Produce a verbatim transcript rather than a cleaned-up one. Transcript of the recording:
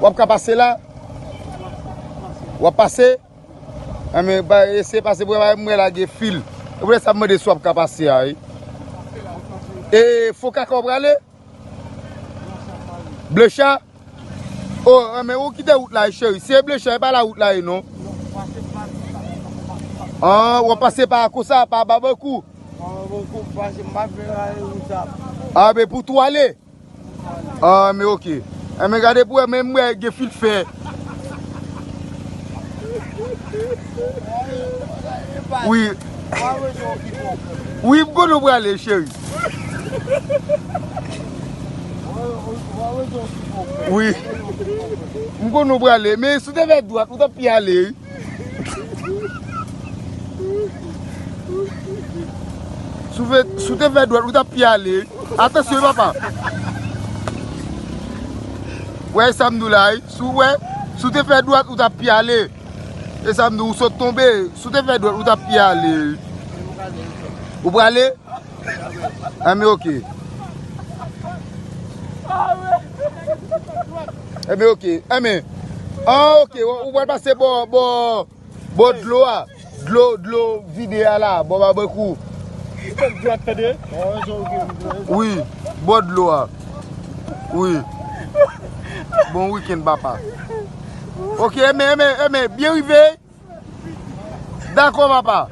W ap ka pase la? W ap pase? Enben, ba, eseye pase pou mwen, mwen la gen fil. E pou sa m mande si w ap ka pase a, wi. E fo kaka w prale? Blecha? O, enben, ou kite wout la, cheri. Si e Blecha, e pa la wout la, e non. An, w ap pase pa konsa, pa Babankou. An, ben, pou tou ale. Ah, men oke. Ah, men gade pou wè, men m wè gen fil fè. Wi. Wi, m konn ou prale, cheri. Wi. M konn ou prale, men si w te fè dwat, ou t ap pi ale, wi. Si w fè, si w te fè dwat, ou t ap pi ale. Atansyon, papa. Wè sa m di w la, wi. Si w wè, si w te fè dwat, ou t ap pi ale. E sa m di w, ou sot tonbe. Si w te fè dwat, ou t ap pi ale. Ou prale? Enben, oke. Enben, oke. Enben, ah, oke. Ou, ou pral pase bò, bò, bò dlo a. Dlo, dlo vide a la, bò Babankou. Wi, bò dlo a. Wi. Bon wikenn, papa. Oke, enben, enben, enben, byen rive. Dakò, papa.